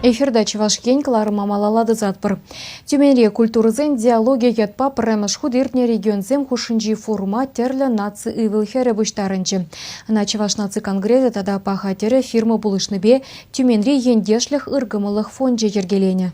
Эфирта Чӑваш Ен кӑларӑма малалла тӑсатпӑр. Тюменьре культурӑсен диалогӗ ятпа пӗрремӗш хут иртнӗ регионсем хушшинчи форума тӗрлӗ наци ывӑл-хӗрӗ пуҫтарӑнчӗ. Ӑна Чӑваш наци конгресӗ тата Паха тӗрӗ фирма пулӑшнипе Тюменьри ентешлӗх ыркӑмӑллӑх фончӗ йӗркеленӗ.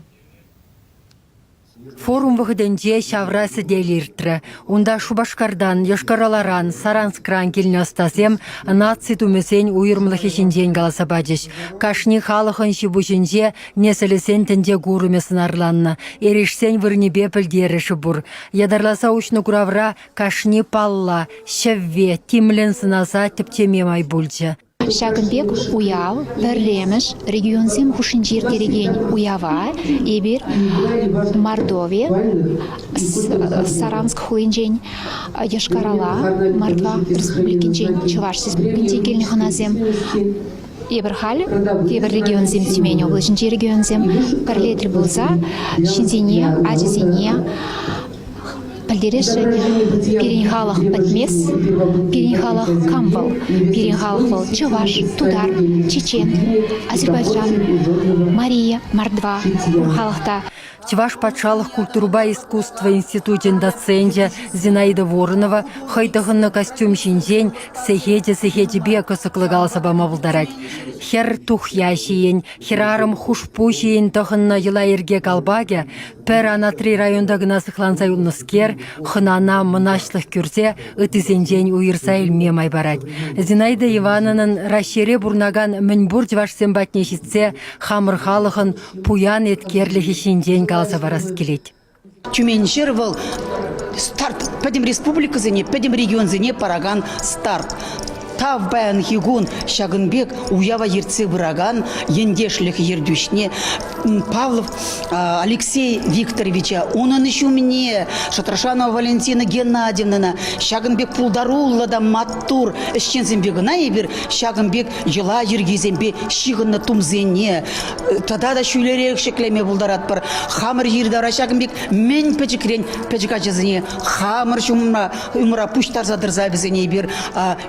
Форум вӑхӑтӗнче ҫавра сӗтел иртрӗ. Унта Шупашкартан, Йошкар-Оларан, Саранскран килнӗ ӑстасем наци тумӗсен уйрӑмлӑхӗ ҫинчен каласа пачӗҫ. Кашни халӑхӑн ҫи-пуҫӗнче несӗлӗсен тӗнче курӑмӗ сӑнарланнӑ, эрешсен вырӑнӗпе пӗлтерӗшӗ пур. Ятарласа уҫнӑ куравра кашни палла, ҫӗвве тимлӗн сӑнаса тӗпчеме май пулчӗ. Ҫакӑн пек уяв пӗрремӗш регионсем хушшинче ирттерекен уява эпир Мордови, Саранск хулинчен, Йошкар-Ола, Мордва Республикинчен, Чӑваш Республикинчен килнӗ хӑнасем. Эпир халь тепӗр регионсем, Тюмень облаҫӗнчи регионсем пӗрле тӗл пулса ҫынсене, ачасене Пӗлтересшӗн, пирӗн халӑх пӗтмест, пирӗн халӑх кам вӑл? Пирӗн халӑх вӑл чӑваш, тутар, чечен, азербайджан, мария, мордва пур халӑх та. Чӑваш патшалӑх культурӑпа искусство институчӗн доценчӗ Зинаида Воронова хӑй тӑхӑннӑ костюм ҫинчен сехечӗ-сехечӗпе кӑсӑклӑ каласа пама пултарать. Хӗр тухья ҫийӗн, хӗрарӑм хушпу ҫийӗн тӑхӑннӑ йӑла-йӗрке калпакӗ Пӗр анатри районта кӑна сыхланса юлнӑскер хӑнана мӑнаҫлӑх кӳрсе ыттисенчен уйӑрса илме май парать. Зинаида Ивановнӑн Раҫҫейре пурӑнакан мӗнпур чӑвашсем патне ҫитсе хамӑр халӑхӑн пуян еткерлӗхӗ ҫинчен каласа парас килет. Тюмень ҫӗр вӑл старт пӗтӗм республикӑсене, пӗтӗм регионсене паракан старт. Тав паянхи кун ҫакӑн пек уява ертсе пыракан ентешлӗх ертӳҫне Павлов Алексей Викторовича, унӑн ҫумне Шатрашанова Валентина Геннадьевнӑна ҫакӑн пек пултаруллӑ та маттур ӗҫченсемпе кӑна эпир ҫакӑн пек йӑла-йӗркесемпе ҫыхӑннӑ тумсене тата та ҫӳлерех ҫӗклеме пултаратпӑр. Хамӑр йӗри-тавра ҫакӑн пек мӗн пӗчӗкрен пӗчӗк ачасене хамӑр ҫумра умра пуҫтарса тӑрса вӗсене эпир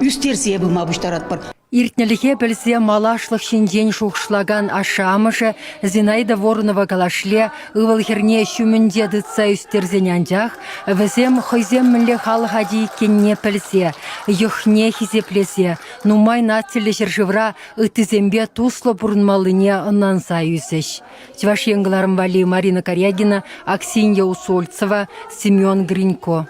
ӳстерсе пыма пуҫтаратпӑр. Иртнӗлӗхе пӗлсе малашлӑх ҫинчен шухӑшлакан ашшӗ-амӑшӗ Зинаида Воронова калашле ывӑл-хӗрне ҫумӗнче тытса ӳстерсен анчах вӗсем хӑйсем мӗнле халӑх ачи иккенне пӗлсе, йӑхне хисеплесе нумай нациллӗ ҫӗршывра ыттисемпе туслӑ пурӑнмаллине ӑнланса ӳсӗҫ. Чӑваш Ен кӑларӑм валли Марина Карягина, Аксинья Усольцева, Семен Гринько.